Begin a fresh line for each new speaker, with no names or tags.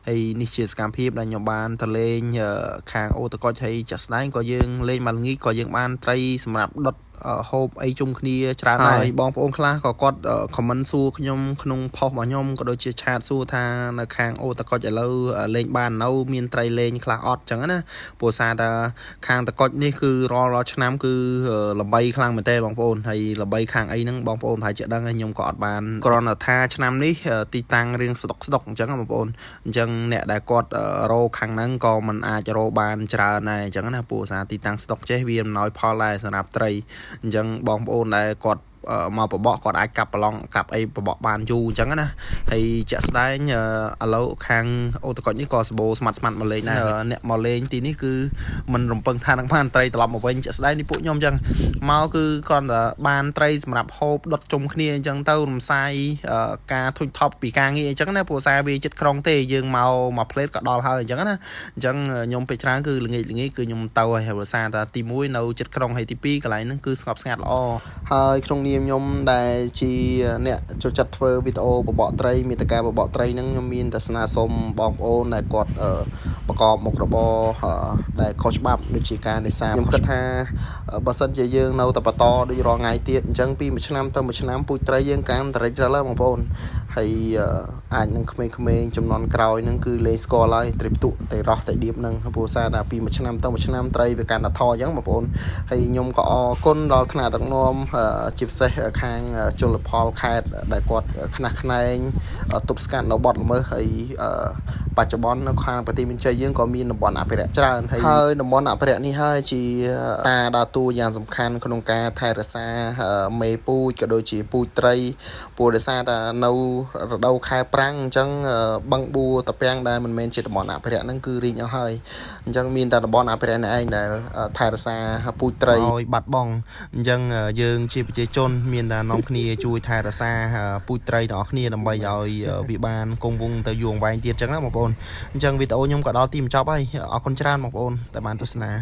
ហើយនេះជាសកម្មភាពដែលខ្ញុំបានទៅលេងខាងអូតកុចហើយចាក់ស្ដែងក៏យើងលេងមកល្ងាចក៏យើងបានត្រីសម្រាប់ដុតហូបអីជុំគ្នាច្រើនហើយបងប្អូនខ្លះក៏គាត់ comment សួរខ្ញុំក្នុងផុសរបស់ខ្ញុំក៏ដូចជាchat សួរថានៅខាងអូតកុចឥឡូវលេងបាននៅមានត្រីលេងខ្លះអត់ចឹងណាព្រោះសារថាខាងតកុចនេះគឺរាល់រាល់ឆ្នាំគឺល្បីខ្លាំងមែនតើបងប្អូនហើយល្បីខាងអីហ្នឹងបងប្អូនប្រហែលជាដឹងហើយខ្ញុំក៏អត់បានគ្រាន់តែថាឆ្នាំនេះទីតាំងរៀងស្ដុកស្ដុកអញ្ចឹងបងប្អូនអញ្ចឹងអ្នកដែលគាត់រោខាងហ្នឹងក៏មិនអាចរោបានច្រើនដែរអញ្ចឹងណាព្រោះសារទីតាំងស្ដុកចេះវាមិនណយផលដែរសម្រាប់ត្រីអញ្ចឹងបងប្អូនដែលគាត់មកបបកគាត់អាចកាប់ប្រឡងកាប់អីបបកបានយូរអញ្ចឹងណាហើយជាក់ស្ដែងឥឡូវខាងអូតកុចនេះក៏សបោស្មាត់ស្មាត់មកលេងដែរអ្នកមកលេងទីនេះគឺមិនរំពឹងថានឹងបានត្រីត្រឡប់មកវិញជាក់ស្ដែងនេះពួកខ្ញុំអញ្ចឹងមកគឺគ្រាន់តែបានត្រីសម្រាប់ហូបដុតជុំគ្នាអញ្ចឹងទៅរំសាយការធុញថប់ពីការងារអញ្ចឹងណាព្រោះសារវាចិត្តក្រុងទេយើងមកមួយផ្លេតក៏ដល់ហើយអញ្ចឹងណាអញ្ចឹងខ្ញុំពេលច្រើនគឺល្ងាចល្ងាចគឺខ្ញុំទៅហើយព្រោះសារតែទី1នៅចិត្តក្រុងហើយទី2កន្លែងហ្នឹងគឺស្ងប់ស្ងាត់ល្អហើយក្នុងនាមខ្ញុំដែលជាអ្នកចូលចិត្តធ្វើវីដេអូបបកត្រីមេត្តាបបកត្រីហ្នឹងខ្ញុំមានតែស្នើសុំបងប្អូនដែលគាត់ប្រកបមុខរបរដែលខុសច្បាប់ដូចជាការនេសាទខ្ញុំគិតថាបើសិនជាយើងនៅតែបន្តដូចរាល់ថ្ងៃទៀតអញ្ចឹងពីមួយឆ្នាំទៅមួយឆ្នាំពូជត្រីយើងកាន់តែរិចរិលបងប្អូនហើយអាចនឹងក្មេងៗចំនួនក្រោយហ្នឹងគឺលែងស្គាល់ហើយត្រីផ្ទក់ត្រីរោះត្រីដៀបហ្នឹងព្រោះសារតែពីមួយឆ្នាំទៅមួយឆ្នាំត្រីវាកាន់តែថយអញ្ចឹងបងប្អូនហើយខ្ញុំក៏អរគុណដល់ថ្នាក់ដឹកនាំជាពិសេសខាងជលផលខេត្តដែលគាត់ខ្នះខ្នែងទប់ស្កាត់នៅបទល្មើសហើយបច្ចុប្បន្ននៅខាងប្រទេសមានជ័យយើងក៏មានតំបន់អភិរក្សច្រើនហើយតំបន់អភិរក្សនេះហើយជាតាដើរតួយ៉ាងសំខាន់ក្នុងការថែរក្សាមេពូជក៏ដូចជាពូជត្រីព្រោះដោយសារតែនៅរដូវខែប្រាំងអញ្ចឹងបឹងបួតាពាំងដែលមិនមែនជាតំបន់អភិរក្សហ្នឹងគឺរីកអស់ហើយអញ្ចឹងមានតែតំបន់អភិរក្សនេះឯងដែលថែរក្សាពូជត្រីឲ្យបាត់បង់អញ្ចឹងយើងជាប្រជាជនមានតែនាំគ្នាជួយថែរក្សាពូជត្រីទាំងអស់គ្នាដើម្បីឲ្យវាបានគង់វង្សទៅយូរអង្វែងទៀតអញ្ចឹងណាបងប្អូនអញ្ចឹងវីដេអូខ្ញុំក៏ដល់ទីបញ្ចប់ហើយអរគុណច្រើនបងប្អូនដែលបានទស្សនា។